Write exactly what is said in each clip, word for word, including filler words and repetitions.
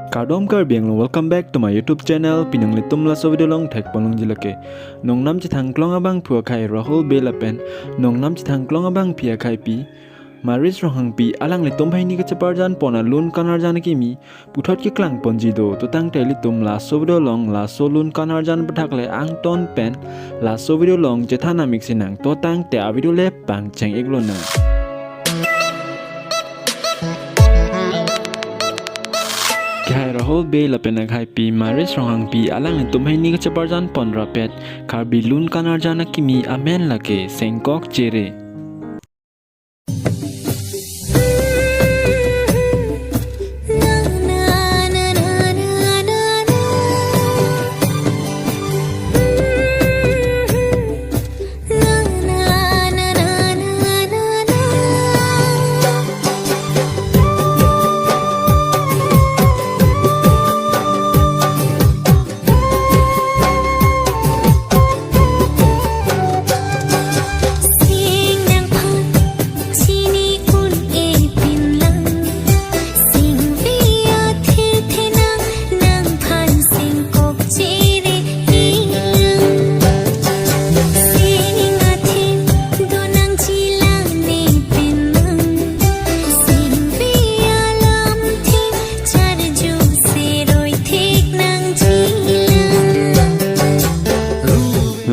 Kardom Karbi Anglong, welcome back to my YouTube channel. Pini nanglitum laso video along thekponlongji lake nongnam chethangklong abangphu akhai Rahul Bey lapen nongnam chethangklong abangpi akhaipi Maris Ronghangpi, alanglitum banghini kacheparjanpon alun kan arjan akimi puthot keklangponji do. To tangte ilitum laso video along laso lun kan arjan aputhak le angton pen laso video along chethan amik sinang. To tangte avideo le pangcheng-iklonang. Akhai Rahul Bey lapen akhaipi Maris Ronghangpi, alanglitum banghini kacheparjanpon rapet Karbi lun kan arjan akimi amen lake Sengkok Chere.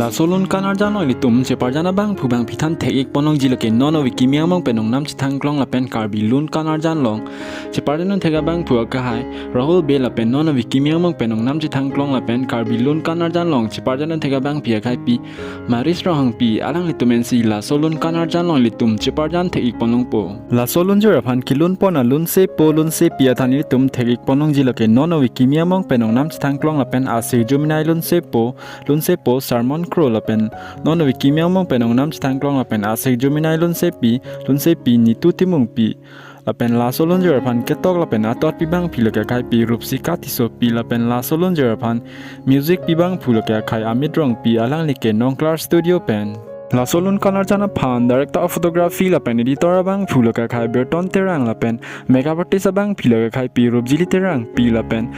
Laso lun kan arjan along ilitum cheparjan abangphu bangpi than thek-ikponlongji lake non ove kimi angbong pen nongnam chethangklong lapen Karbi lun kan arjan along cheparjan thek abangphu akhai Rahul Bey lapen non ove kimi angbong pen nongnam chethangklong lapen Karbi lun kan arjan along cheparjan thek abangpi akhaipi Maris Ronghangpi, alanglitum ensi laso lun kan arjan along ilitum cheparjan thek-ikponlongpo. Laso lunjir aphan kelunpon alunsepo lunsepi athan ilitum thek-ikponlongji lake non ove kimi angbong pen nongnam chethangklong lapen asir juminai lunsepo, lunsepo Sermon Kro lapen non ove kimi angbong pen nongnam chethangklong lapen asir juminai lunsepi, lunsepi Nitu Timungpi. Lapen laso lunjir aphan ketok lapen ator pi bangphu lake akhaipi Rupsika Tissopi, lapen laso lunjir aphan music pi bangphu lake akhai Amit Rongpi, alangli ke Nongklar Studio pen. Laso lun kan arjan aphan director of photography lapen editor abangphu lake akhai Berton Terang, lapen makeup artist abangphu lake akhaipi Rupjili Terangpi, lapen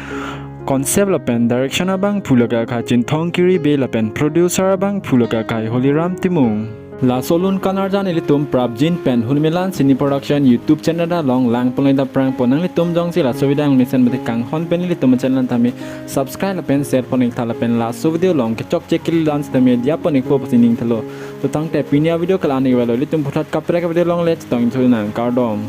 concept lapen direction abangphu lake akhai Chinthong Kiribe, lapen producer abangphu lake akhai Holiram Timung. Laso lun kan arjan ilitum prapjin pen Hulmelan Cine Production YouTube channel along langponlong aphrangpo. Nanglitum jongsi laso video mesen mate kanghon pen ilitum channel tame subscribe lapen share pon-iktha lapen laso video along kechokche kalilang sitame diya pon-ikpo pusi ning thalo. To tangte pini avideo ke la-an ikvelo, ilitum puthot kaprek avideo along le chetongthu nang, kardom.